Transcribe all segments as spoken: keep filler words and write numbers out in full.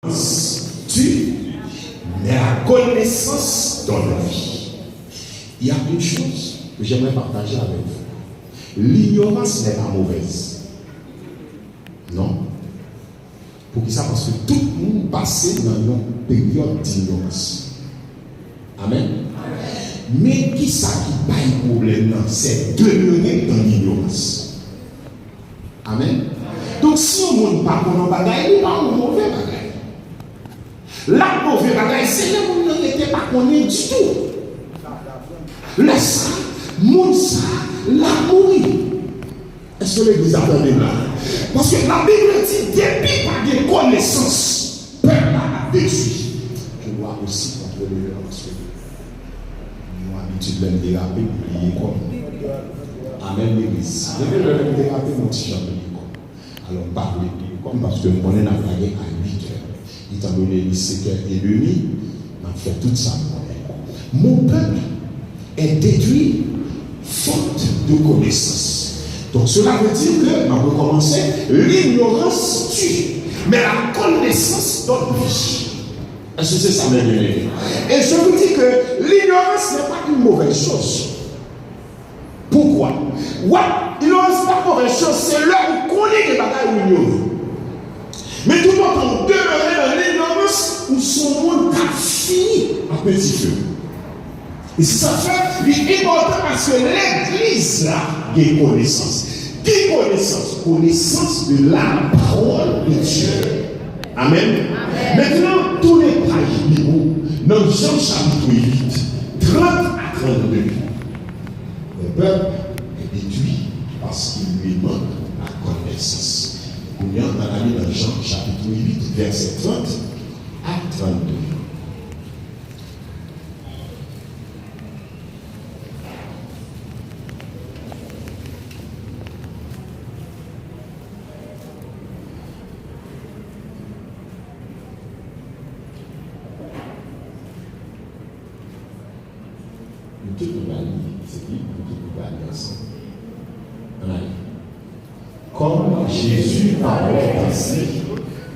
L'ignorance tue, mais la connaissance donne vie. Il y a une chose que j'aimerais partager avec vous. L'ignorance n'est pas mauvaise. Non. Poukisa? Paske tout moun pase nan yon peryòd d'ignorance. Amèn. Men kisa ki bay pwoblèm nan? Se demere dans l'ignorance. Amèn. Donk, si yon moun pa konn yon bagay, li pa yon move bagay. L ap move bagay, se lè moun nan rete pa konnen ditou. Lè sa, moun sa, l ap mouri. Èske legliz la tande m la? Paske Labib di, depi pa gen konesans, pèp la ap detwi. Je dois aussi contrôler le langage. Yon abitid lè m derape, m bliye kò m. Amèn, legliz. Depi lè m derape, m yon ti jan bliye kò m. Alò, m pa vle bliye kò m paske m konnen n ap lage a uit è. Etandone li sèt è edmi, m ap fè tout sa m konnen. Mon peuple est détruit faute de connaissance. Donc cela veut dire que, m ap rekòmanse, l'ignorance tue, mais la connaissance donne vie. Est-ce que c'est ça, mes bien-aimés? Et je vous dis que l'ignorance n'est pas une mauvaise chose. Poukwa? Wè, ignorans pa movèz choz, se lè ou konnen de bagay ou inyore. Men toutotan ou demere nan lignorans, ou se yon moun k ap fini ak dife. E se sa k fè li enpòtan aske legliz la gen konesans. Ki konesans? Konesans de la parole de Dieu. Amèn. Mentnan, tounen paj Bib ou nan Jan chapit uit, trant a trannde. Mon peuple est détruit parce qu'il lui manque la connaissance. Kounye a, n al ale nan Jan chapit uit, vèsè trant a trannde. Nou tout nou va li, se Bib, nou tout nou va li ansanm. Ann ale. Comme Jésus parlait ainsi,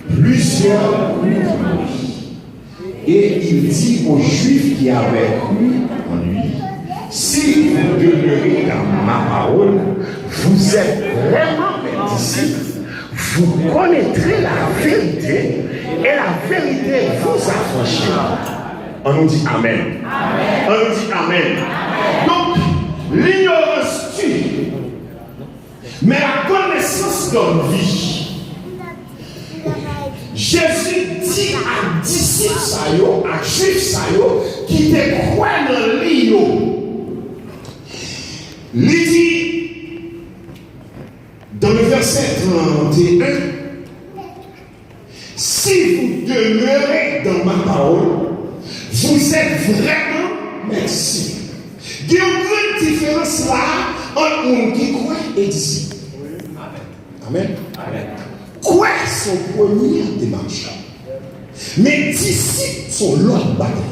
plusieurs crurent en lui. Et il dit aux Juifs qui avaient cru en lui, si vous demeurez dans ma parole, vous êtes vraiment mes disciples, vous connaîtrez la vérité, et la vérité vous affranchira. Ann nou di amèn. Ann nou di amèn. Donk, l'ignorance tue, mais la connaissance donne vie. Jezi di ak disip sa yo, ak Jwif sa yo ki te kwè nan li yo, li di, dans le verset trente et un, si vous demeurez dans ma parole, vous êtes vraiment mes disciples. Gen yon gran diferans la ant moun ki kwè e disip. Amèn. Kwè se yon premye demach. Men disip se yon lòt bagay.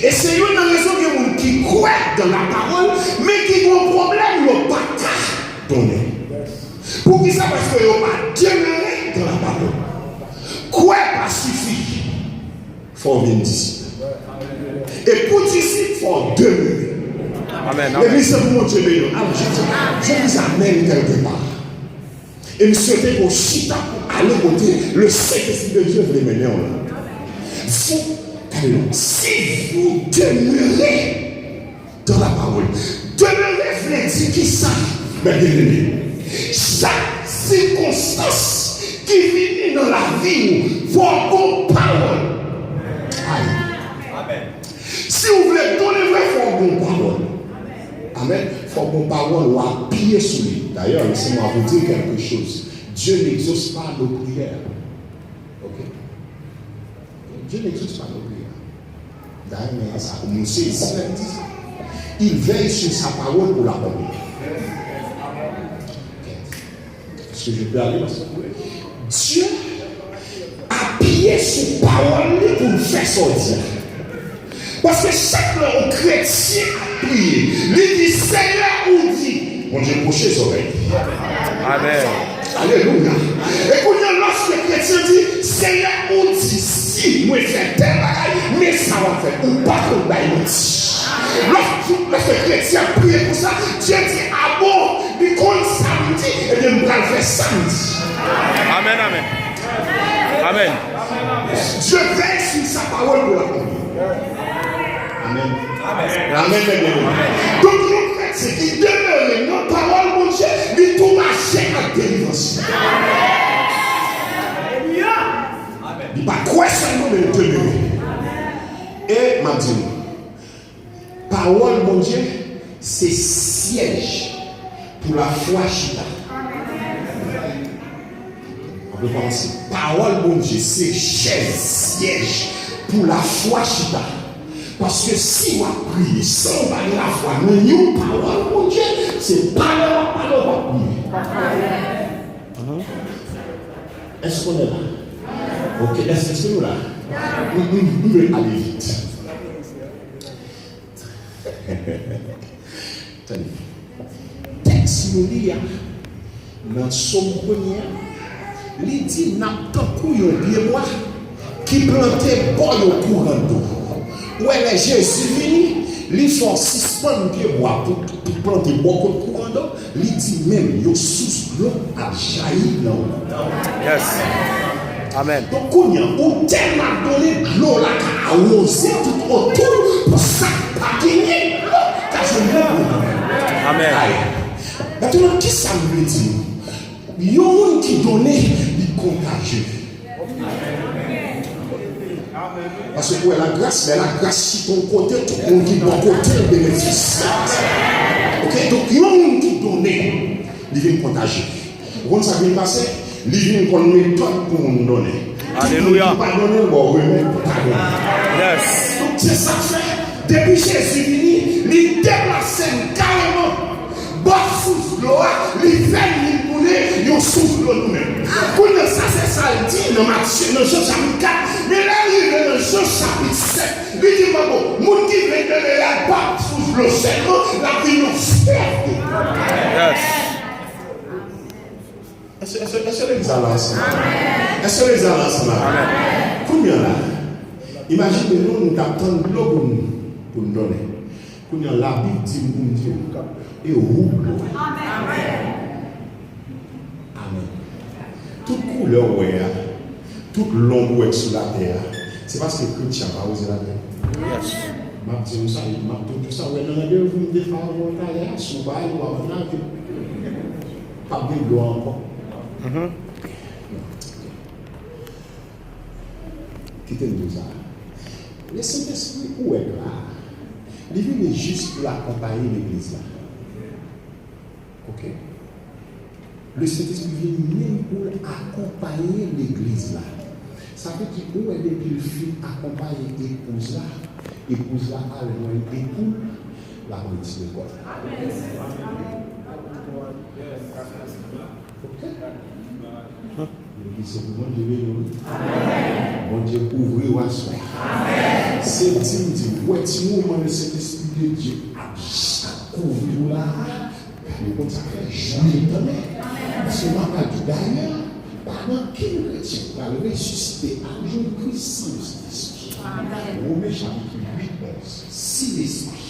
E se youn nan rezon gen moun ki kwè dans la parole, men ki gen yon pwoblèm yo pa ka donnen. Poukisa? Paske yo pa demere dans la parole. Kwè pa sifi. Fò w vin disip. E pou disip, fò w demere. Amèn, amèn. Legliz se pou Bondye beni w. Alò, je dis, je dis amèn quelque part. E m swete ke w chita pou ale kote le Saint-Esprit de Dieu vle mennen w la. Vous, gade non, si vous demeurez dans la parole. Demere vle di kisa, mes bien-aimés? Chak sikonstans ki vini nan lavi w, fò w gon pawòl. Ay. Si w vle donnen vre, fò w gon pawòl. Amèn. Fò w gon pawòl, w apiye sou li. D'ailleurs, laissez-moi vous dire quelque chose. Dieu n'exauce pas nos prières. Ok? Dieu n'exauce pas nos prières. Dayè, men sa, moun sezi lè m di sa. Il veille sur sa parole pour l'accomplir. Est-ce que je peux aller dans ce point? Dye apiye sou pawòl li pou l fè sa w di a. Paske chak lè yon kretyen ap priye, li di, Seyè, ou di, Bondye bouche zòrèy. Amèn. Alelouya. E kounye a, lòske kretyen Dye di, Senyè, ou di, si mwen fè tèl bagay, men sa w ap fè. Ou pa konn bay manti. Lòske, lòske kretyen ap priye konsa, Dye di, a bon, li konn sa m di, ebyen, m pral fè sa m di. Amèn, amèn. Amèn. Dieu veille sur sa parole pour l'accomplir. Amèn. Amèn, mè byeneme. Donk, yon kretyen ki demere nan pawòl Bondye, li tou mache ak delivrans. Li pa kwè sèlman, men l demere. E m ap di nou, pawòl Bondye se syèj pou lafwa chita. Ann rekòmanse. Pawòl Bondye se chèz, syèj pou lafwa chita. Paske si w ap priye san w pa gen lafwa nan yon pawòl Bondye, se pale w ap pale, w p ap priye. Èske w la? Ok, èske, èske nou la? M, m, m vle ale vit. Tande. Tèks nou li a, nan Sòm premye a, li di n ap tankou yon pyebwa ki plante bò yon kouran dlo. Ou wè, lè Jezi vini, li fè w sispann pyebwa pou, pou plante bò kot kouran dlo, li di menm yon sous dlo ap jayi nan ou. Yes. Amèn. Donk, kounye a, ou tèlman donnen, dlo la ka awoze tout otou pou sa k pa genyen dlo ka jwenn dlo. Amèn. Ay. Mentnan, kisa m vle di nou? Yon moun ki donnen, li kontajye. Paske ou wè lagras, lè lagras chita yon kote, tout moun ki bò kote l benefisye. Ok, donk yon moun ki donnen, li vin kontajye. Ou konn sa k vin pase? Li vin konn metòd pou moun donnen. Alelouya. Tout moun ki pa donnen, l ba w remèd pou ta donnen. Yes. Donk, se sa k fè, depi Jezi vini, li deplase n kareman. Bò sous dlo a, li fè n vin tounen yon sous dlo nou menm. Kounye a, sa se sa l di nan Matye, nan Jan chapit kat, men lè l rive nan Jan chapit sèt, li di, "Mwen bon, moun ki vle demere a, pa sous dlo sèlman, l ap vin yon flèv dlo." Yes. Èske, èske, èske legliz la la ansanm? Èske legliz la la ansanm? Kounye a la, imajine nou, nou t ap tann dlo pou n, pou n donnen. Kounye a, Labib di m pou m di w, e ou dlo a. Amèn. Tout koulè w wè a, tout lonb ou wè k sou latè a, se paske kretyen ap awoze latè. Yes. M ap di nou sa, m ap di nou sa, wè nan randevou m te fè avè w talè a, si w pa ale, w ap lave. P ap gen dlo ankò. Kite m di w sa. Lesentespri ou wè k la a, li vini jis pou l akonpaye legliz la. Ok? Lesentespri vini menm pou l akonpaye legliz la. Sa vle di, ou wè, depi l fin akonpaye epouz la, epouz la al jwenn epoul, l ap retire kò l. Ok? Legliz se pou Bondye beni w, wi. Bondye kouvri w aswè. Se di m di w, ou wè ti moman Lesentespri de Dye ap j-, ap kouvri w la a, ou konn sa k fè, jwi l, tande. Paske m ap di w, dayè, pa gen okenn kretyen k pral resisite al jwenn Kris san Lesentespri. Women chapit uit, onz. Si Lespri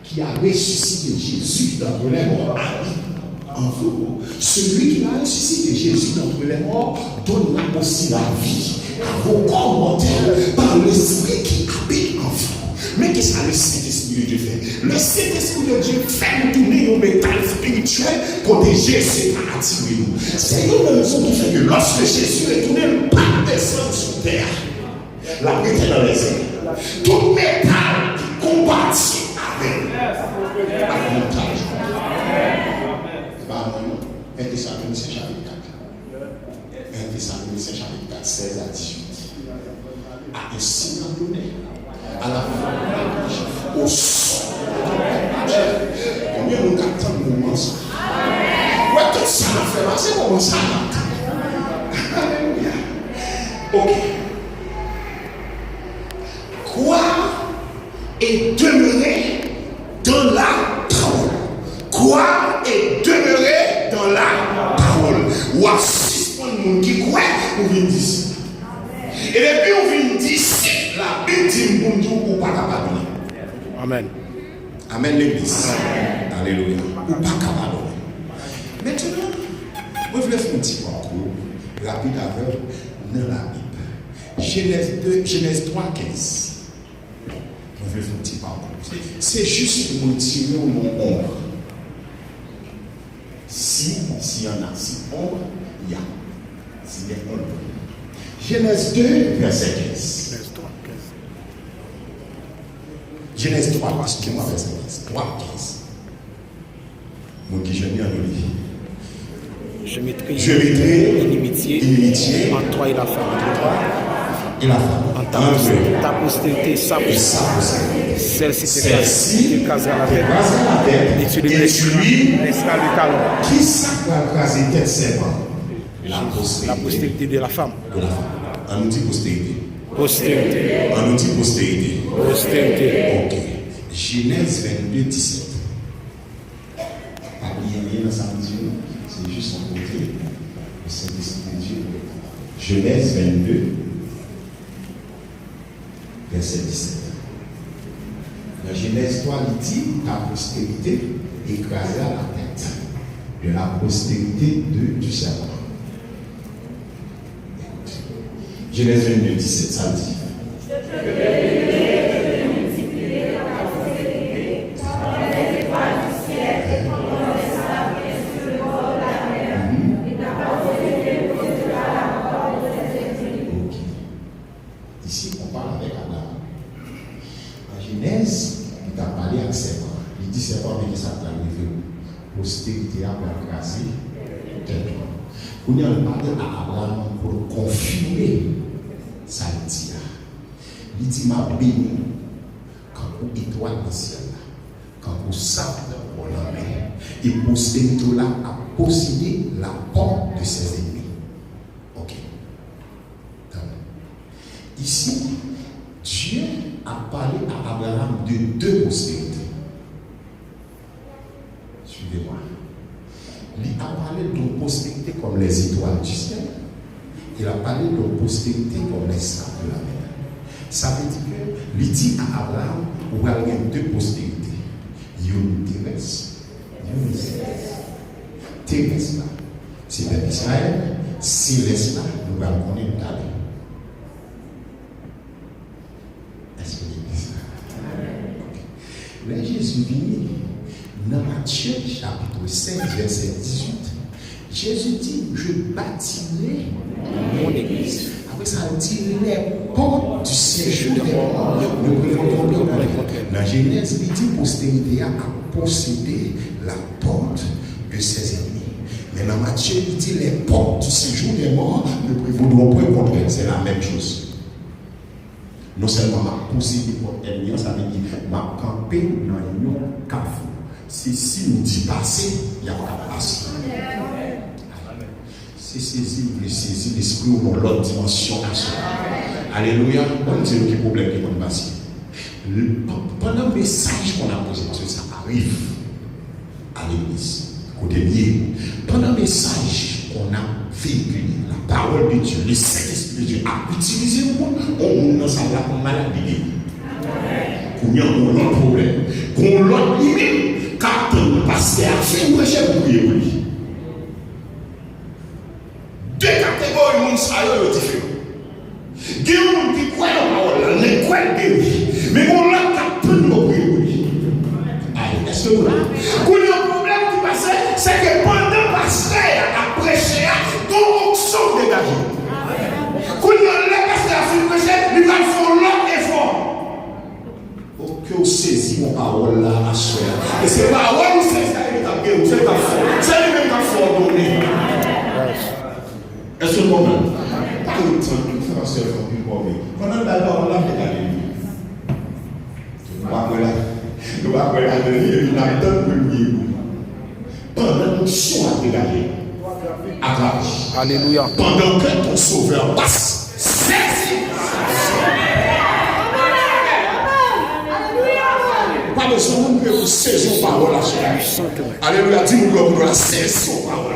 qui a ressuscité Jésus d'entre les morts habite en vous, celui qui a ressuscité Jésus d'entre les morts donne aussi la vie à vos corps mortels par l'Esprit qui habite en vous. Men kisa Lesentespri de Dye fè? Lesentespri de Dye fè nou tounen yon metal espirityèl kote Jezi ka atire nou. Se youn nan rezon ki fè ke lòske Jezi retounen, l p ap desann sou tè a. L ap rete nan lèzè. Tout metal ki konpati avè l ap monte. E pa mwen non. En Tesalonisyen chapit kat. En Tesalonisyen chapit kat, sèz a dizuit. Ainsi n ap tounen à la fin, au son. Konbyen moun k ap tann moman sa? Ou wè, tout sa n ap fè la, se moman sa n ap tann. Alelouya. Ok. Croire et demeurer dans la parole. Croire et demeurer dans la parole. W ap sispann moun ki kwè pou vin disip. Disip, Labib di m pou m di w, ou pa ka padone. Amèn. Amèn, legliz. Alelouya. Ou pa ka padone. Mentnan, mwen vle fè yon ti pakou rapid avè w nan Labib. Jenèz de, Jenèz twa kenz. Mwen vle fè yon ti pakou. Se jis pou mwen tire w nan onb. Si, si y en a, si ombre il y a, si y a ombre. Jenèz de, vèsè kenz. Jenèz twa, kenz. Jenèz twa, excusez-moi, vèsè kenz. Twa kenz. Moun ki jwenn li an nou li. Je mettrai Je mettrai inimitié inimitié entre toi et la femme. Entre toi et la femme. Entre ta postérité et sa postérité. Celle-ci t'écrasera la tête et tu lui blesseras le talon. Kisa k pral kraze tèt sèpan? La postérité de la femme. De la femme. An nou di postérité. Postérité. An nou di postérité. Postérité. Ok. Jenèz vennde disèt. Pa bliye anyen nan sa m di yo, se jis yon kote, le Saint-Esprit de Dieu. Jenèz vennde, vèsè disèt. Nan Jenèz twa, li di, ta postérité écrasera la tête de la postérité de, du serpent. Jenèz vennde disèt, sa l di. Ok. Isi, on parle avec Abraham. Nan Jenèz, li t ap pale ak sèpan an. Li di sèpan an, men ki sa k pral rive w. Postérité a pral kraze tèt ou. Kounye a, li pale ak Abraham pou l konfime sa l di a. Li di, m ap beni w kankou etwal nan syèl la, kankou sab nan bò lanmè, e postérité w la ap posede la porte de ses ennemis. Ok. Tande. Isi, Dye ap pale a Abraham de de postérité. Suivez-moi. Li ap pale de yon postérité comme les étoiles du ciel, e l ap pale de yon postérité comme les sables de la mer. Sa vle di ke li di a Abraham, ou pral gen de postérité. Youn terès, youn selès. Terès la, se pèp Izrayèl, selès la, nou pral konnen talè. Èske legliz la? Ok. Lè Jezi vini, nan Matye chapit sèz, vèsè dizuit, Jezi di, je bâtirai mon église. Apre sa, li di, les portes du séjour des morts ne prévaudront point contre elle. Nan Jenèz, li di, postérité a ap posede la porte de ses ennemis. Men nan Matye, li di, les portes du séjour des morts ne prévaudront point contre elle. C'est la même chose. Non sèlman m ap posede pòt ènmi an, sa vle di m ap kanpe nan yon kafou. Se si m di pase, y ap ka pase. Se sezi m vle sezi lespri w nan lòt dimansyon aswè. Alelouya. Bon, m di nou ki pwoblèm ki konn pase. Pandan mesaj konn ap poze, paske sa arive. A legliz, kote m ye, pandan mesaj konn ap veyikile, la parole de Dieu, le Saint-Esprit de Dieu ap itilize yon moun, yon moun nan sal la konn malad, li geri. Kounye a, gon lòt pwoblèm, gon lòt li menm k ap tann pastè a fin preche pou priye pou li. De kategori moun sa yo, yo diferan. Gen yon moun ki kwè nan pawòl la, li kwè l geri. Men gen yon lòt k ap tann yo priye pou li. Ay, èske nou la? Kounye a, pwoblèm ki pase, se ke pandan pastè a ap preche a, gen yon onksyon k degaje. Kounye a, lè pastè a fin preche, li pral fè yon lòt efò. Ke w sezi yon pawòl la aswè a. E se pawòl ou sezi a, li k ap geri w, se li k ap fè w, se li menm k ap fè w donnen. Èske nou konprann? Pa ret tann frè a sè fè anpil kòve. Pandan l bay pawòl la, fè gade li. Nou pa kwè la. Nou pa kwè ladan li, epi n ap tann pou l priye pou nou. Pandan onksyon ap degaje, atrape. Alelouya. Pendant que ton sauveur passe, saisis. Pa bezwen moun priye pou sezi yon pawòl aswè a. Alelouya. Di moun ki bò kote w la, sezi yon pawòl.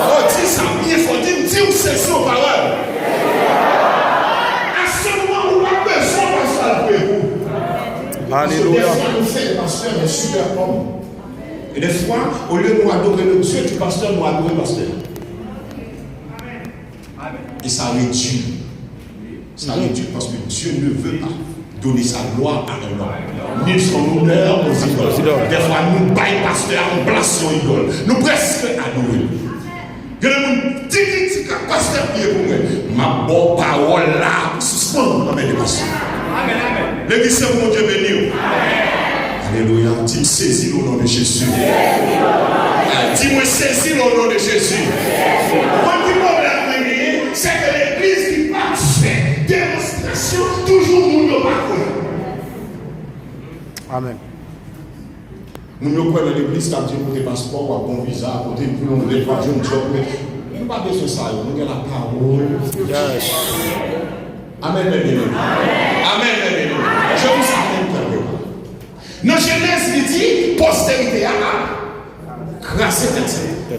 O, di sa byen fò, di m, di w sezi yon pawòl. Paske dèfwa nou fè pastè yon sipè òm. E dèfwa, olye nou adore le Dieu du pasteur, nou adore pastè. E sa redui. Sa redui paske Dieu ne veut pas donner sa gloire à un homme, ni son honneur aux idoles. Dèfwa, nou bay pastè a yon plas yon idòl. Nou prèske adore l. Gen de moun, di kritik ak pastè priye pou mwen. M ap ba w pawòl la pou sispann anmède pastè. Legliz se pou Bondye beni w. Alelouya. Di m sezi l o non de Jezi. Di mwen sezi l o non de Jezi. Konn ki pwoblèm mwen genyen, se ke legliz ki pa fè demonstrasyon, toujou moun yo pa kwè. Amen. Moun yo kwè nan legliz k ap di yo pote paspò, w ap gon viza, pote pou yon lèt, w ap jwenn djòb, men nou pa bezwen sa yo, nou gen lapawòl. Amen, men beni. Amen, men beni. Je vous amène quelque part. Nan Jenèz, li di, posterite a ap kraze tèt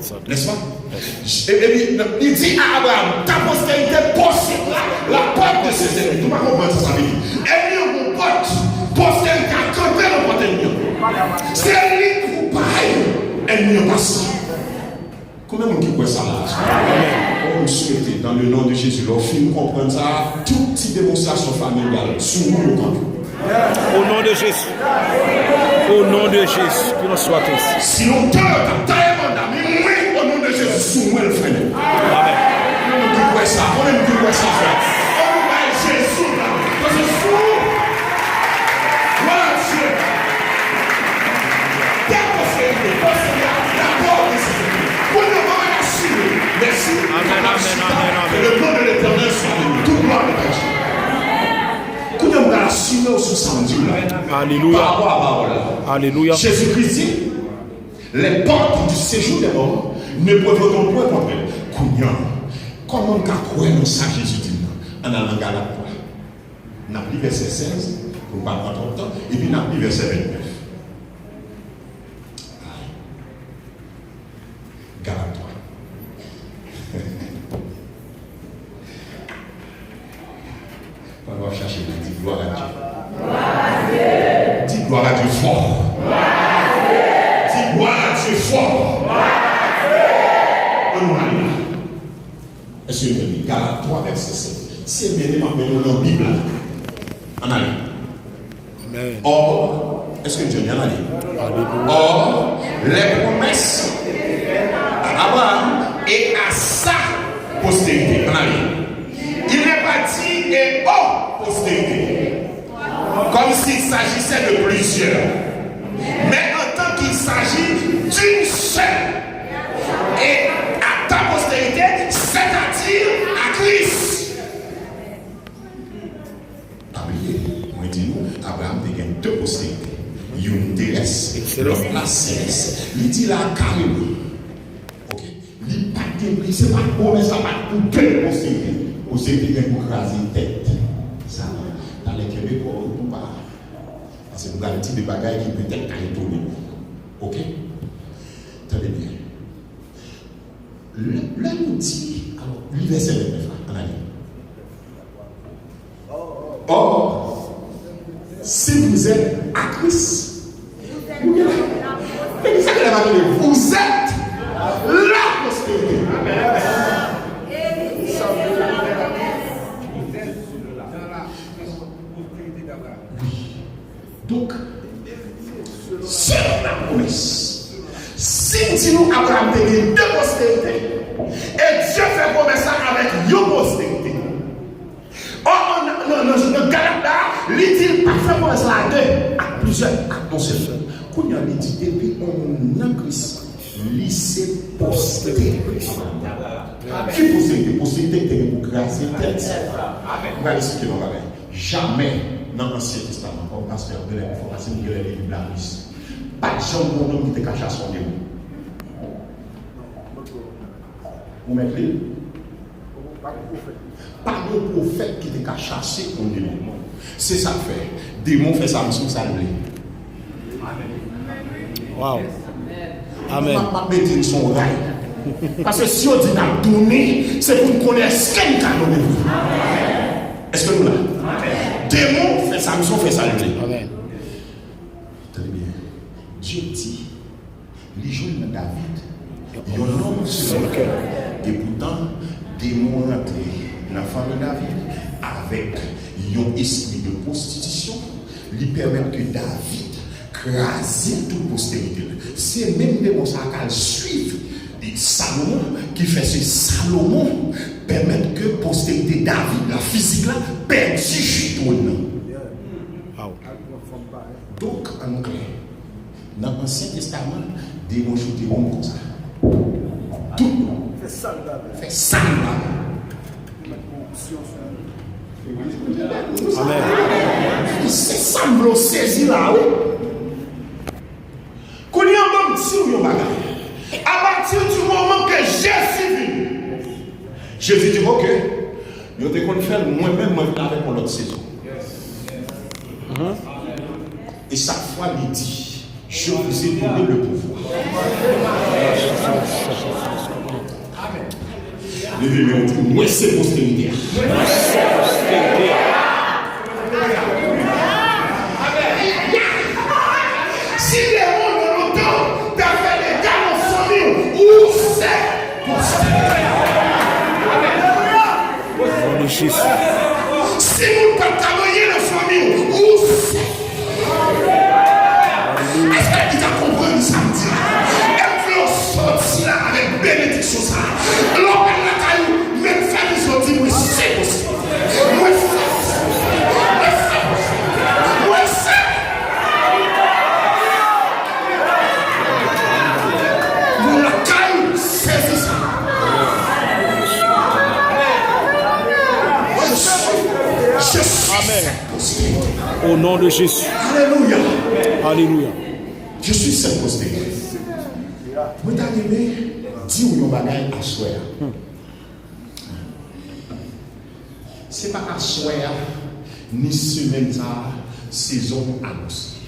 sa. Nèspa? E, epi, li di a Abraram, ta postérité possédera la porte de ses ennemis. Nou pa konprann sa sa vle di. Ènmi an gon pòt, posterite a kanpe nan pòt ènmi an. Se li pou bay ènmi an pase. Konbyen moun ki kwè sa la? Oh, m swete, dans le nom de Jésus, lè w fin konprann sa, tout ti demonstrasyon familyal sou ou yo kanpe. Au nom de Jésus. Au nom de Jésus, qu'il en soit ainsi. Si yon tè t ap taye banda, men mwen, au nom de Jésus, sou mwen l frennen. Amen. Konbyen moun ki kwè sa? Konbyen moun ki kwè sa, frè? Ann nou bay Jezi yon lapè. Paske sou, glwa a Dye. Tè posterite, posterite, la porte de ses ennemis. Kounye a, mwen asire. Mèsi. Amen, amen, amen, amen. Que le nom de l'Éternel soit béni. Tout gloire est à Dieu. Kounye a, mwen asire w sou sa m di w la. Alelouya. Pa rapò a pawòl la. Alelouya. Jezi Kris di, les portes du séjour des morts ne prévaudront point contre elle. Kounye a, kòman m ka kwè nan sa Jezi di m nan? Ann al nan Galat twa. N ap li vèsè sèz, pou n pa pran twòp tan, epi n ap li vèsè vennèf. Galat twa. Pandan w ap chache li, di glwa a Dye. Di glwa a Dye fò. Di glwa a Dye fò. Ann nou ale la. Èske nou li Galat twa vèsè sèz? Se mennen m ap mennen w nan Bib la. Ann ale. Amen. Or, èske John y ann ale? Alelouya. Or, les promesses à Abraham et à sa postérité. Ann ale. Il n'est pas dit et aux postérités, comme s'il s'agissait de plusieurs, mais en tant qu'il s'agit d'une seule, et à ta postérité, c'est-à-dire à Christ. Pa bliye, mwen di nou, Abraham te gen de posterite. Youn terès, lòt la selès. Li di la kareman. Ok. Li pa t gen, se pa t pwomès la pa t pou de posterite. Posterite gen pou kraze tèt. Sa, talè kenbe kò w pou pa. Paske nou pral di de bagay ki petèt ka etone nou. Ok? Tande byen. Lè, lè nou di, alò, li vèsè vennèf la, ann ale. Or, si vous êtes à Christ, vous êtes, men ki sa ki lè pa tande, vous êtes la postérité. Wi. Donk, selon la promès, si n di nou Abraham te gen de posterite, e Dye fè pwomès la avèk yon posterite. Or, nan, nan, nan, nan Galat la, li di l pa fè pwomès la a de, ak plizyè, ak yon sèl. Kounye a, li di depi yon moun nan Kris, li se posterite Abraham. Ki posterite? Posterite ki te gen pou kraze tèt. Mwen pral eksplike nou yon bagay. Jamè nan Ansyen Testaman, kòm pastè, m genlè enfòmasyon, m genlè li Bib la plis. Pa t janm gen yon nonm ki te ka chase yon demon. Ou mèt li? Pa gen pwofèt ki te ka chase yon demon. Se sa k fè demon fè Samson sa l vle. Wow. Amen. M ap, m ap mete n sou yon ray. Paske si yo di n ap tounen, se pou n konnen èske n ka tounen vre. Èske nou la? Demon fè Samson fè sa l vle. Amen. Bondye di li jwenn nan David yon nonm selon kè l. Epoutan, demon rantre nan fanmi David avèk yon espri de pwostitisyon. Li pèmèt ke David kraze tout posterite l. Se menm demon sa a k al swiv Salomon, ki fè se Salomon pèmèt ke posterite David la, fizik la, pèdi twòn nan. Donk, ann klè, nan Ansyen Testaman, demon choute moun konsa. Tout moun. Fè sa l vle. Fè sa l vle. Amèn. Se sa m vle w sezi la, wi. Kounye a, ban m di w yon bagay. A pati di moman ke Jezi vini, Jezi di, "Ok, yo te konn fè l, mwen menm, mwen vin avèk yon lòt sezon." E chak fwa li di, "Je vous ai donné le pouvoir." Amèn. Leve men w, di, "Mwen se posterite a." Mwen se posterite a. Si demon nan lontan ta fè dega nan fanmi w, ou se posterite a. Amèn. O non de Jezi. Si moun pa t ka manyen nan fanmi w, ou se. Èske nou ka konprann sa m di la? E m vle w soti la avèk benediksyon sa a. Lè w al lakay ou, menm fè m soti, mwen se posterite. Mwen se. Mwen se. Mwen se. Moun lakay ou, sezi sa. Je suis, je suis. Amèn. Au nom de Jésus. Alléluia. Alléluia. Je suis cette postérité. Mwen ta renmen di w yon bagay aswè a. Se pa aswè a, ni semèn sa a, sezon anonse.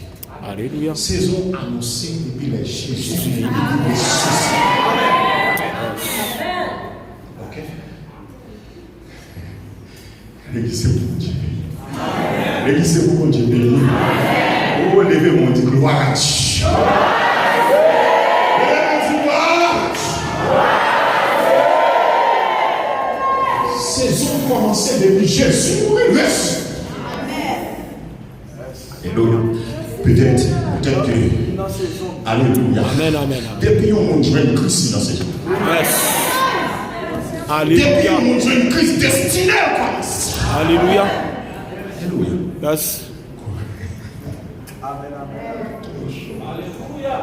Alléluia. Sezon anonse depi lè Jezi vini, depi lè Jezi. Ok? Legliz se pou Bondye beni. Legliz se pou Bondye beni. O, leve men w, di, "Gloire à Dieu." Leve men w, di, "Gloire à Dieu." Sezon kòmanse depi Jezi mouri, mèsi. Alelouya. Petèt, petèt ke, alelouya. Amèn, amèn, amèn. Depi yon moun jwenn Kris, li nan sezon. Yes. Alelouya. Depi yon moun jwenn Kris, destine l kòmanse. Alelouya. Alelouya. Yes. Amèn, amèn. Alelouya.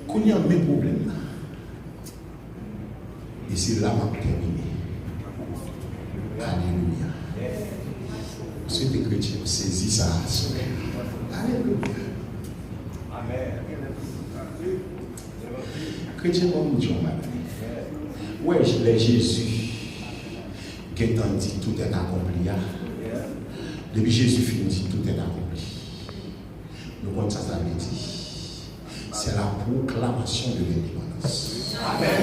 Kounye a, men pwoblèm nan. E se la m ap tèmine. Alelouya. M swete kretyen yo sezi sa aswè. Alelouya. Kretyen, ban m di w yon bagay. Ou wè, lè Jezi gentan di, "Tout est accompli" a, depi Jezi fin di, "Tout est accompli", nou konn sa sa vle di. C'est la proclamation de l'indépendance. Amèn.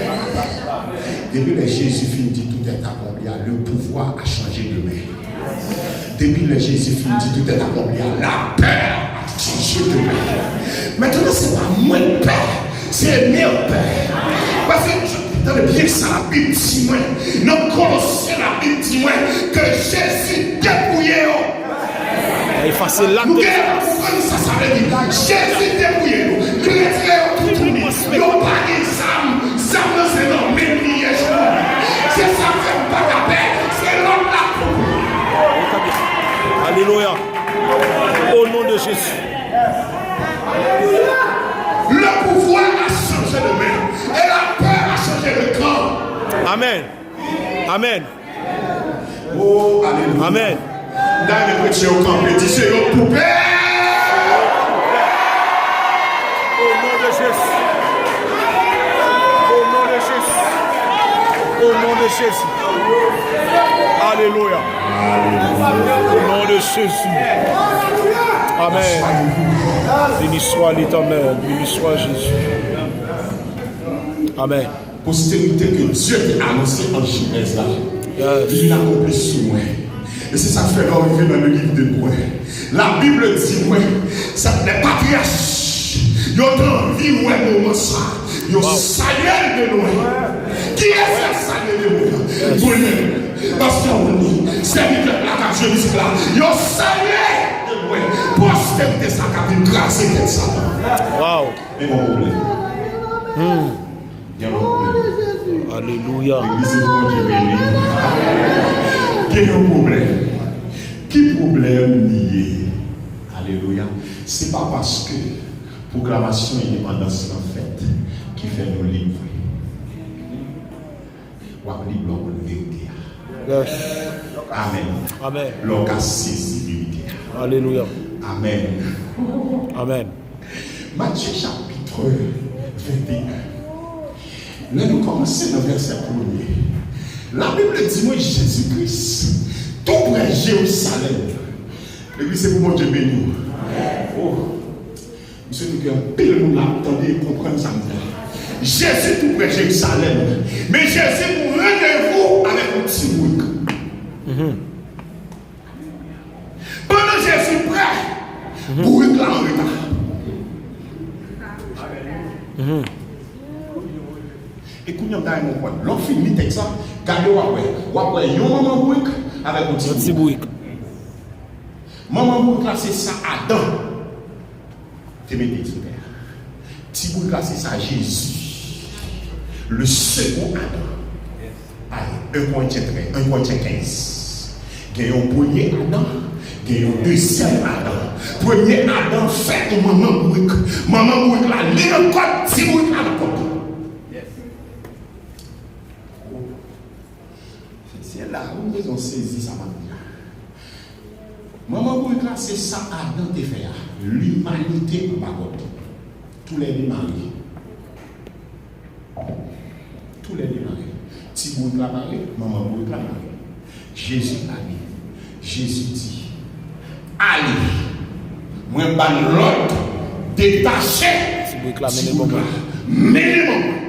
Depi lè Jezi fin di, "Tout est accompli" a, le pouvoir a chanje de men. Depi lè Jezi fin di, "Tout est accompli" a, lapè a chanje de men. Mentnan, se pa mwen k pè, se men k pè. Paske, tande byen sa Labib di mwen, nan Kolosyen, Labib di mwen ke Jezi depouye yo. Efase l ak... Nou gen pou konprann sa sa vle di. Jezi depouye yo. Li retire yo toutouni. Yo pa gen zam. Zam nan se nan men m li ye jodi. Se sa k fè m pa ka pè. Se lòd la pou... Alelouya. Au nom de Jésus. Le pouvoir a changé de main. Et la peur a changé de camp. Amèn. Amèn. Oh, alelouya. Amèn. M ta renmen kretyen yo kanpe, di se yon koupe. Au nom de Jésus. Au nom de Jésus. Au nom de Jésus. Alelouya. Au nom de Jésus. Amèn. Béni soit l'Éternel. Béni soit Jésus. Amèn. Postérite ke Dye te anonse an Jenèz la, Yes. Li vin akonpli sou mwen. E se sa k fè lè w rive nan le livre d'Hébreux, la Bible di mwen, sa, les patriarches, yo te anvi wè moman sa. Yo salye l de lwen. Kiyès y ap salye de lwen? Gouyèn, Pastè Wouny, sèvitè la k ap jwe mizik la. Yo salye de lwen posterite sa k ap vin kraze tèt Satan. Wow. Men gon pwoblèm. Hmm. Gen yon pwoblèm. Alelouya. Legliz li, Bondye beni. Gen yon pwoblèm. Ki pwoblèm li ye? Alelouya. Se pa paske pwoklamasyon endepandans lan fèt ki fè nou lib vre. W ap lib lè w konn verite a. Yes. Amèn. Amèn. Lè w ka sezi verite a. Alelouya. Amèn. Amèn. Matye chapit venteyen. Lè nou kòmanse nan vèsè premye, Labib di mwen Jezi Kris tou prè Jewisalèm. Legliz se pou Bondye beni w. Oh. M swete ke anpil moun la ap tande e konprann sa m di la. Jezi tou prè Jerusalèm, men Jezi gon randevou avèk yon ti bourik. Pandan Jezi prè, bourik la an reta. E kounye a m ta renmen w konprann. Lè w fin li tèks la, gade w ap wè. W ap wè yon manman bourik avèk yon ti bourik. Manman bourik la se sa Adan te mete sou tè a. Ti bourik la se sa Jezi, le second Adam. Ay, en Korentyen trèz, en Korentyen kenz. Gen yon premye Adan, gen yon dezyèm Adan. Premye Adan fè yon manman bourik. Manman bourik la li nan kòd, ti bourik la nan kòd. Se, se la ou bezwen sezi sa m ap di a. Manman bourik la se sa Adan te fè a. Limanite anba kòd. Toulède mare. Toulède mare. Ti bourik la mare, manman bourik la mare. Jezi ale. Jezi di, ale, mwen ba n lòd detache ti bourik la, mennen ban mwen. Mennen ban mwen.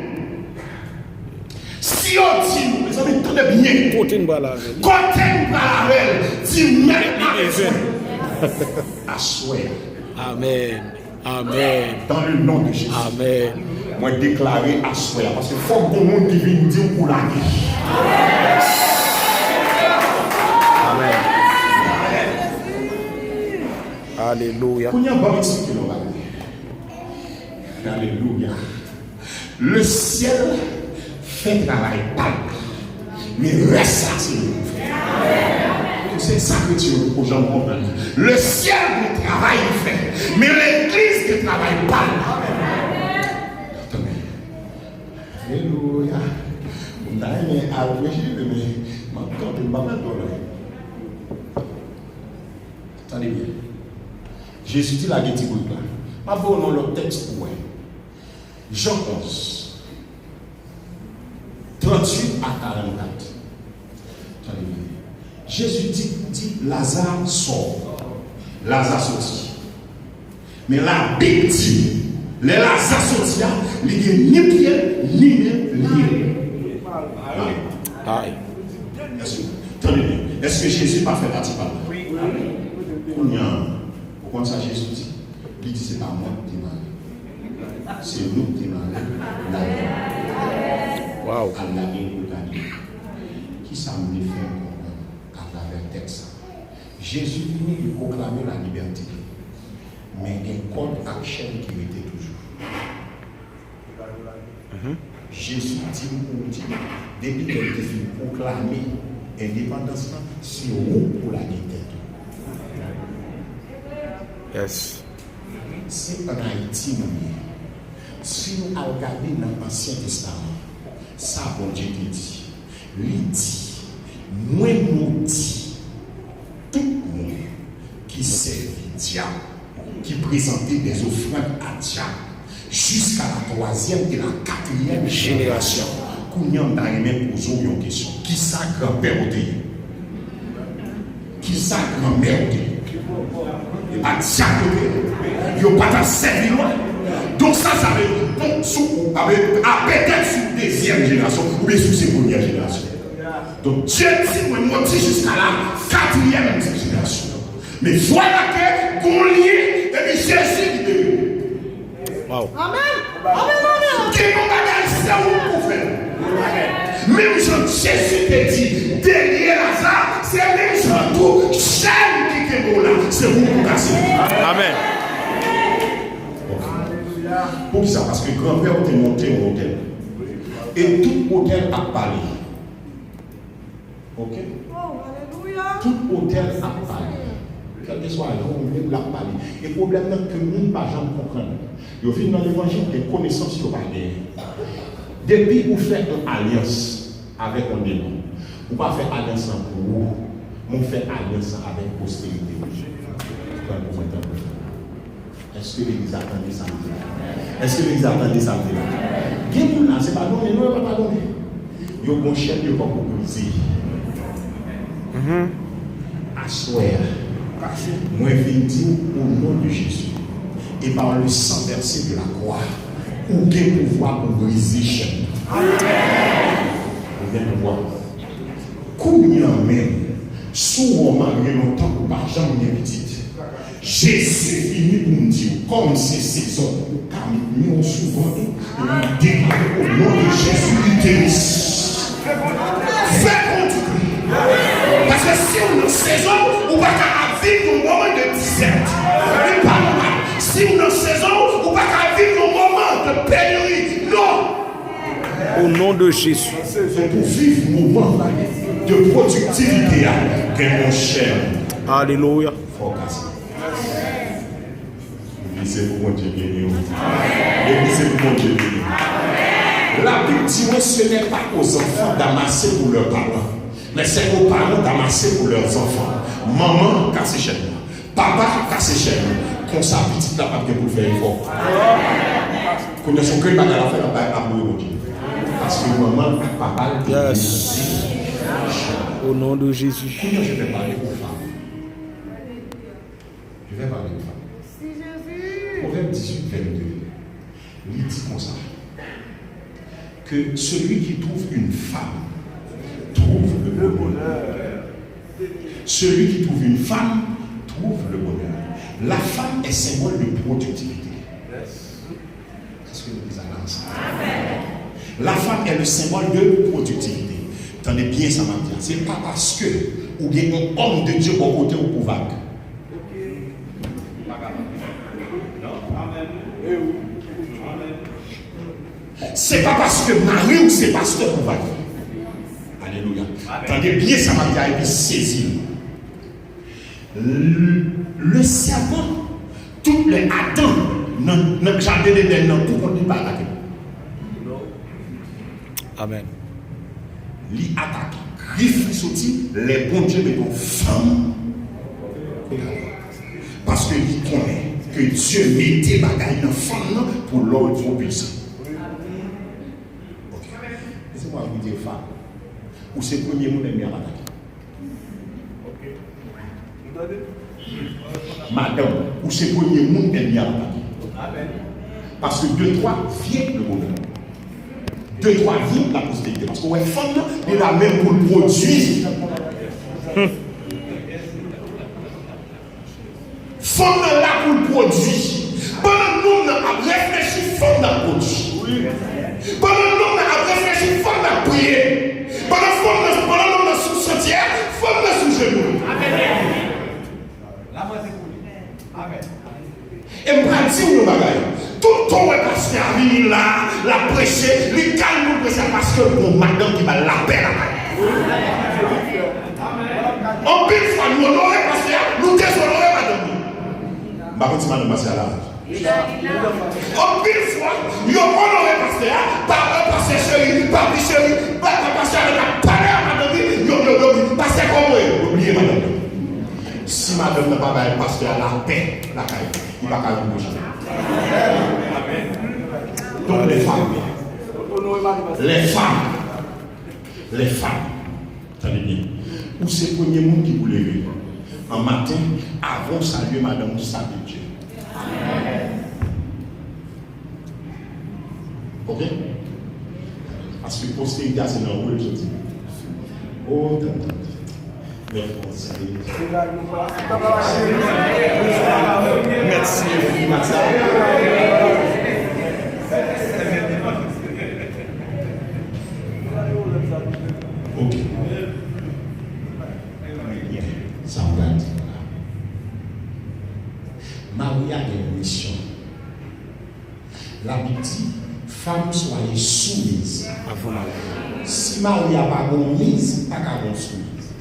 Si yo di nou, mezanmi, tande byen. Kote n pral avè l? Kote n pral avè l? Di mèt avè mwen. Aswè a. Amèn. Amèn. Dans le nom de Jésus. Amèn. Mwen deklare aswè a, paske fòk gon moun ki vin di w pou lage. Amèn. Alelouya. Kounye a, ban m eksplike nou bagay. Alelouya. Le syèl fè travay pa l la, men rès la se nou ki fè. Se sa kretyen yo poko janm konprann. Le syèl gen travay li fè, men legliz gen travay pa l. Tande. Alelouya. M ta renmen al preche, men m ap kanpe, m pa pral twò lwen. Tande byen. Jezi di lage ti bourik la. M ap voye w nan lòt tèks pou w wè. Jan onz, tranntuit a karannkat. Tande byen. Jezi di, di, Laza, sò. Laza soti. Men Labib di, lè Laza soti a, li gen ni pye, ni men, li ye. Ay. Èske, tande byen. Èske Jezi pa fè pati pa l? Kounye a, ou konn sa Jezi di? Li di, se pa mwen ki te mare. Se nou ki te mare. Lage. Waw. Al lage l pou l gade. Kisa m vle fè n konprann atravè tèks sa? Jezi vini, li pwoklame lalibète. Men gen kòd ak chèn ki rete toujou. Jezi di m pou w di, depi lè l te fin pwoklame endepandans lan, se ou pou lage tèt ou. Yes. Se ann Ayiti nou ye. Si nou al gade nan Ansyen Testaman, sa Bondye te di, li di, mwen modi tout moun ki sèvi dyab, ki prezante des offrandes à diable, jusqu'à la troisième et la quatrième génération. Kounye a, m ta renmen poze w yon kesyon. Kisa granpè w te ye? Kisa granmè w te ye? E pa dyab yo te ye. Yo pa t ap sèvi lwa. Donk sa, sa vle di, bon, sou, a, petèt sou dezyèm jenerasyon, oubyen sou se premyè jenerasyon. Donk, Dye di mwen, m di jiska la, katriyèm di jenerasyon. Men vwala ke gon lyen epi Jezi libere nou. Wow. Amèn. Amèn, amèn. Gen yon bagay, se ou pou fè l. Menm jan Jezi te di, delye Laza, se menm jan tou, chèn ki kenbe w la, se ou pou kase. Amèn. Ok. Poukisa? Paske granpè w te monte yon otèl. E tout otèl ap pale. Ok? Oh, alelouya! Tout otèl ap pale. Kèlkeswa jan ou vle pou l ap pale. E pwoblèm nan ke moun pa janm konprann. Yo vin nan levanjil, gen konesans yo pa genyen. Depi ou fè yon alyans avèk yon demon, ou pa fè alyans lan pou ou, men ou fè alyans lan avèk posterite w. Pran pou mwen tankou. Èske legliz la tande sa m di la? Èske legliz la tande sa m di la? Gen moun la, se padone non, yo pa padone. Yo gon chèn yo poko brize. Aswè a, mwen vin di w, au nom de Jésus, et par le sang versé de la croix, ou gen pouvwa pou brize chèn nan. Ou gen pouvwa. Kounye a menm, si w wè w marye lontan, ou pa janm gen pitit. Jezi vini pou m di w, kòm se sezon, ou ka met men w sou vant ou, epi m deklare, au nom de Jésus, utérus. Fè kondikri. Paske si w nan sezon, ou pa ka ap viv yon moman de disèt. Li pa nòmal. Si w nan sezon, ou pa ka ap viv yon moman de peniri. Non. Au nom de Jésus. Pou viv moman de pwodiktivite a, gen yon chèn. Alelouya. Fò w kase. Legliz se pou Bondye beni w. Legliz se pou Bondye beni w. Labib di mwen, ce n'est pas aux enfants d'amasser pour leurs parents, mais c'est aux parents d'amasser pour leurs enfants. Manman kase chèn nan. Papa kase chèn nan. Konsa pitit la p ap gen pou l fè efò. Kounye a se yon grenn bagay l ap fè, l ap bay, ap louwe Bondye. Paske manman l ak papa l te brize. Au nom de Jésus. Kounye a je vais parler aux femmes. Je vais parler aux femmes. Pwovèb dizuit vennde, li di konsa, que celui qui trouve une femme trouve le bonheur. Celui qui trouve une femme trouve le bonheur. La femme est symbole de productivité. Èske legliz la la ansanm? La femme est le symbole de productivité. Tande byen sa m ap di a. Se pa paske ou gen yon homme de Dieu bò kote w pou vag. Se pa paske mari w se pastè pou vag. Alelouya. Tande byen sa m ap di a epi sezi l. Le, le serpent, tout lè Adan nan, nan jaden Edenn nan, pou kont li pa atake. Amèn. Li atake. Grif li soti lè Bondye mete yon fanm. Paske li konnen ke Dye mete bagay nan fanm nan pou l'ordre propulsé. Ok. Laissez-moi vous dire, femme, ou se premye moun ènmi a atake. Madanm, ou se premye moun ènmi a atake. Paske de twa vye le bonè. De twa vye la posterite. Paske ou wè fanm nan, li la menm pou l pwodui. Fanm nan la pou l pwodui. Pandan nonm nan ap reflechi, fanm nan ap pwodui. Pandan nonm nan ap reflechi, fanm nan ap priye. Pandan fanm nan, pandan nonm nan sou chantyè a, fanm nan sou jenou. E m pral di w yon bagay. Toutan w wè pastè a vini la, l ap preche, li kalm pou l preche a paske l gon madanm ki ba l lapè lakay li. Anpil fwa, nou onore pastè a, nou dezonore madanm li. M pa konn si madanm pastè a la. Anpil fwa, yo onore pastè a, pa, pa pastè cheri, papi cheri, pa, pa pastè a ap pale a madanm li, yo, yo, yo di, pastè kòman w ye? Yo bliye madanm nan. Si madanm nan pa bay pastè a lapè lakay li, li pa ka vin pwoche. Donk, les femmes, les femmes, les femmes, tande byen. Ou se premye moun ki pou leve an maten, avan w salye madanm ou, salye Dye. Ok? Paske posterite a se nan ou l soti. Oh, tann, tann, tann. Mèt fè yon ti. Mèt siyen pou ti match sa. Ok. Sa m pral di nou la. Mari a gen yon misyon. Labib di, femme, soyez soumise à vos maris. Si mari a pa gen yon miz, pa ka gen yon soumise.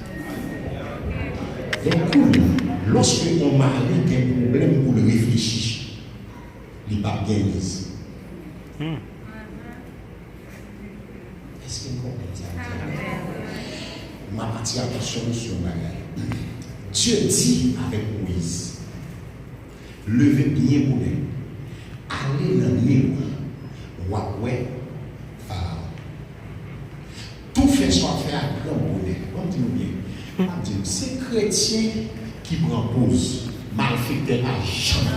Donk, kounye a, lòske yon mari gen pwoblèm pou l reflechi, li p ap gen miz. Hmm. Èske n konprann sa m di a? M ap atire atansyon nou sou yon bagay. Dye di avèk Moyiz, leve byen bonè, ale nan Nil, w ap wè Farawon. Tou fè sa w ap fè a gran bonè. Ban m di nou byen. M ap di nou, se kretyen ki pran poz. Malfektè pa janm.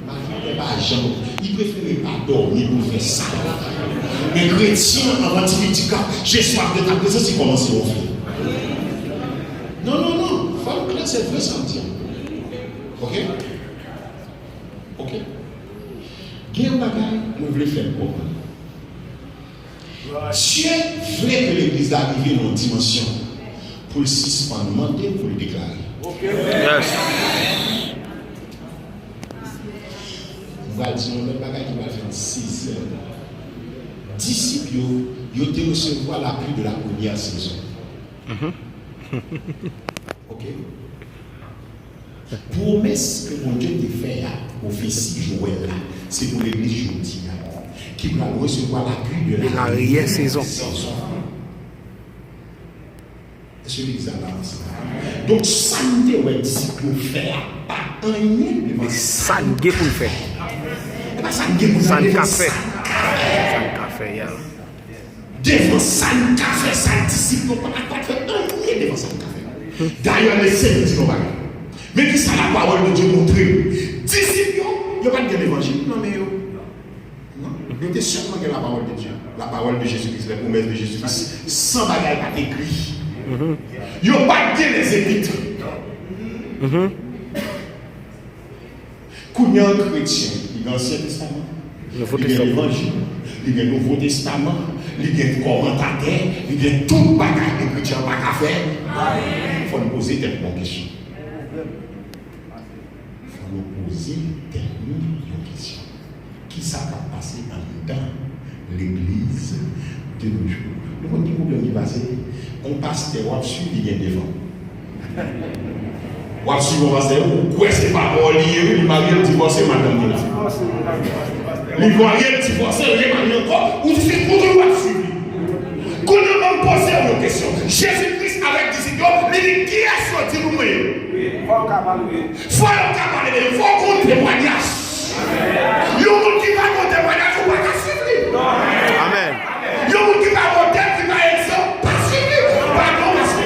Malfektè pa janm. Li prefere pa dòmi pou l fè sa. Men kretyen an, anvan ti pitit la, je soif de ta présence, li kòmanse wonfle. Non, non, non. Fò n klè, se vre sa m di a. Ok? Ok? Gen yon bagay mwen vle fè n konprann. Dye vle ke legliz la rive nan yon dimansyon pou l sispann mande, pou l deklare. Yes. M pral di yon lòt bagay ki pral fè n sezi anpil. Disip yo, yo te resevwa lapli de la premyè sezon. Mhm. Ok? Pwomès ke Bondye te fè a, pwofesi Jowèl la, se pou legliz jodi a, ki pral resevwa lapli de laryè sezon. Èske legliz la la ansanm? Donk, sa n te wè disip yo fè a, pa anyen devan sa n gen pou n fè. E pa sa n gen pou n fè, sa n ka fè. Sa n ka fè, ya. Devan sa n ka fè, sa disip yo pa t ap fè anyen devan sa n ka fè. Dayè, Mesye di nou bagay. Men ki sa lapawòl de Dye montre nou. Disip yo, yo pa t gen levanjil nan men yo. Non, yo te sèlman gen lapawòl de Dye. Lapawòl de Jezikri, les promesses de Jésus-Christ, san bagay pa t ekri. Yo pa t gen lèzepit. Kounye a, kretyen, li gen Ansyen Testaman, li gen Levanjil, li gen Nouvo Testaman, li gen kòmantatè, li gen tout bagay ke kretyen an pa ka fè. Fò n poze tèt nou yon kesyon. Fò nou poze tèt nou yon kesyon. Kisa k ap pase anndan legliz de nos jours? Nou konn ki pwoblèm ki pase? Yon pastè w ap swiv, li gen devan. W ap swiv yon pastè, ou kwè se pa pawòl li ye, wi, li marye, l divòse, madanm li la. Li marye, l divòse, l remari ankò, ou di se kote w ap swiv li. Kounye a, ban m poze w yon kesyon. Jezi Kris avèk disip yo, li di, kiyès yo di nou mwen ye? Fò yo ka pale de yo. Fò yo ka pale de yo. Fò w gen yon temwayaj. Yon moun ki pa gen yon temwayaj, ou pa ka swiv li. Amèn. Yon moun ki pa modèl, ki pa egzanp, pa swiv li. Padon, pastè.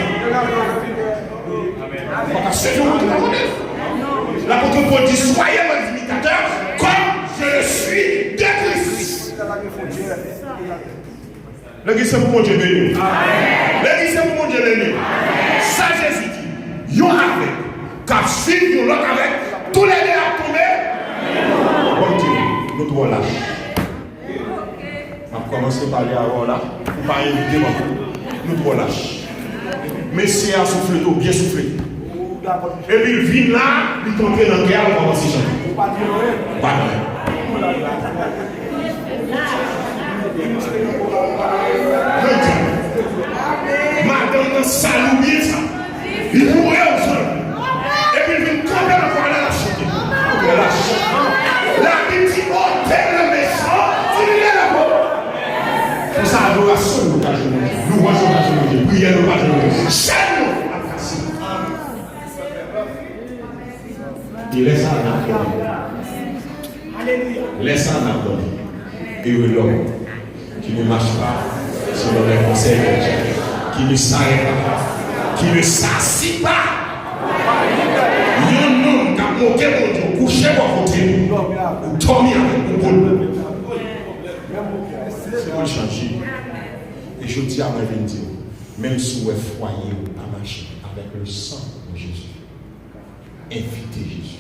Ou pa ka swiv yon moun ki pa modèl. Lapot Pòl di, soyez mes imitateurs, comme je le suis de Christ. Legliz se pou Bondye beni w. Legliz se pou Bondye beni w. Sa Jezi di, yon avèg k ap swiv yon lòt avèg, toulède ap tonbe. Bondye, nou twò lach. M ap kòmanse pale avè w la, ou pa envite m ankò. Nou twò lach. Mesye a soufle tou, byen soufle. Epi l vin la, li t antre nan kè a, l kòmanse chante. Ou pa di anyen. Ou pa di anyen. Mwen di, madanm nan sal ou byen sa. Li boure w, frè. Epi l vin kanpe nan kò a, l al chante. Ou lach. Labib di, ôtez le méchant du milieu de vous. Konsa, adorasyon nou ka jwenn Bondye. Lwanj nou ka jwenn Bondye. Priyè nou ka jwenn Bondye. Chèn nou ap kase. E lè sa a, n ap konnen. Lè sa a, n ap konnen. Heureux l'homme qui ne marche pas selon les conseils de Dieu, qui ne s'arrête pas, qui ne s'assit pas. Yon nonm k ap moke Bondye, ou kouche bò kote li, ou dòmi avèk ou boul. Pou l chanje. E jodi a, mwen vin di w, menm si w wè fwaye w pa mache, avèk le sang de Jésus, envite Jezi.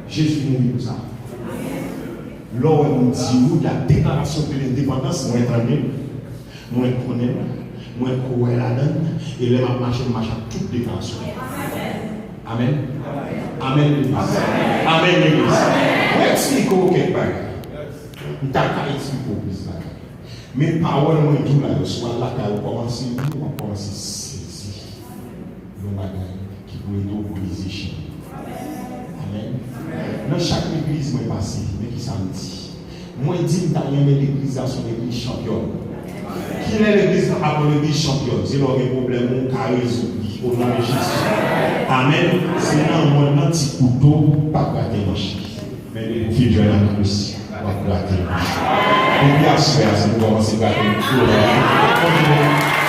Jezi mouri pou sa. Lè w wè moun di w la deklarasyon de lendepandans, mwen tande l, mwen konnen l, mwen kwè ladan l, e lè m ap mache, m mache ak tout deklarasyon. Amèn. Amèn, legliz. Amèn, legliz. Mwen eksplike w kèk bagay. M ta ka eksplike w plis bagay. Men pawòl mwen di w la yo, si w al lakay ou kòmanse li, w ap kòmanse sezi yon bagay ki pou ede w brize chenn. Amèn. Nan chak legliz mwen pase, men ki sa m di? Mwen di m ta renmen legliz la se yon legliz chanpyòn. Kilè legliz la ap yon legliz chanpyòn? Se lè w gen pwoblèm ou, w ka rezoud li. O non de Jezi. Amèn. Se nan mòn nan ti kouto pa grate manch li. Men depi w fin jwenn ak Kris, w ap grate manch ou. Depi aswè a, se pou w kòmanse grate manch ou.